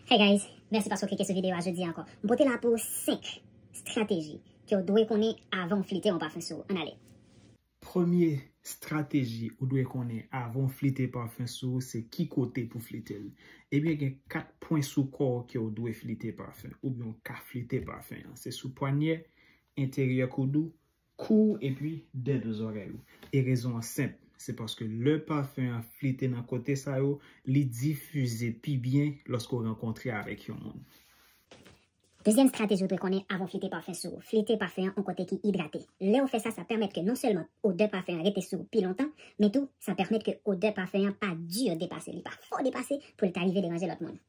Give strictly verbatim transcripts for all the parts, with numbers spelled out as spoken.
Hey guys, mèsi paske w klike sou videyo a jodi a ankò. M pote la pou w senk estrateji ke w dwe konnen avan w flite yon pafen sou ou. Ann ale. Premye estrateji ou dwe konnen avan w flite pafen sou ou se ki kote pou flite l. Ebyen, gen kat pwen sou kò w ke w dwe flite pafen, oubyen w ka flite pafen an. Se sou pwanyè, enteryè koud ou, kou w epi dèyè zòrèy ou. E rezon an senp, se paske lè pafen an flite nan kote sa yo, li difize pi byen lòske w rankontre avèk yon moun. Dezyèm estrateji ou dwe konnen avan w flite pafen sou ou. Flite pafen an yon kote ki idrate. Lè w fè sa, sa pèmèt ke non sèlman odè pafen an rete sou ou pi lontan, men tou, sa pèmèt ke odè pafen an pa di depase, li pa fò depase pou l ta rive deranje lòt moun.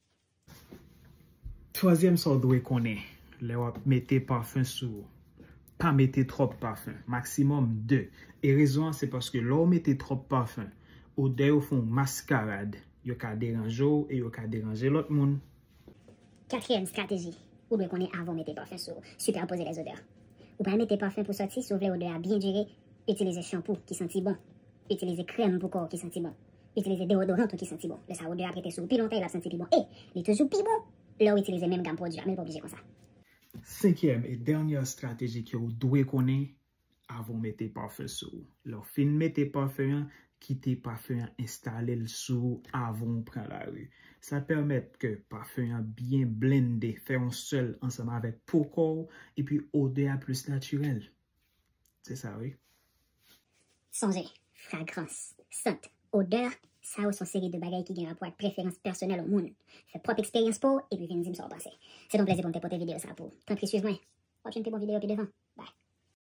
Twazyèm sa w dwe konnen lè w ap mete pafen sou ou. Pa mete twòp pafen, maksimòm de. E rezon an se paske lè w mete twòp pafen, odè yo fè yon maskarad, yo ka deranje w e yo ka deranje lòt moun. Katriyèm estrateji ou dwe konnen avan w mete pafen sou ou. Superpoze lè odè. Ou pral mete pafen pou sòti, si w vle odè a byen dire, itilize chanpou ki santi bon. Itilize krèm pou kò w ki santi bon. Itilize deodoran tou ki santi bon. Lè sa odè a ap rete sou ou pi lontan e l ap santi pi bon. E li toujou pi bon lè w itilize menm gam pwodui a, men l pa oblije konsa. Senkyèm e dènyè estrateji ke w dwe konnen avan w mete pafen sou ou. Lè w fin mete pafen an, kite pafen an enstale l sou ou avan w pran lari. Sa pèmèt ke pafen an byen blende, fè yon sèl ansanm avèk po kò w, epi odè a plis natirèl. Se sa wi. Sonje, fragrans, sant, odè, sa yo se yon seri de bagay ki gen rapò ak preferans pèsonèl yon moun. Fè pwòp eksperyans pa w epi vin di m sa w panse. Se te yon plezi pou m te pote videyo sa pou ou. Tanpri swiv mwen. W ap jwenn pi bon videyo pi devan. Bye.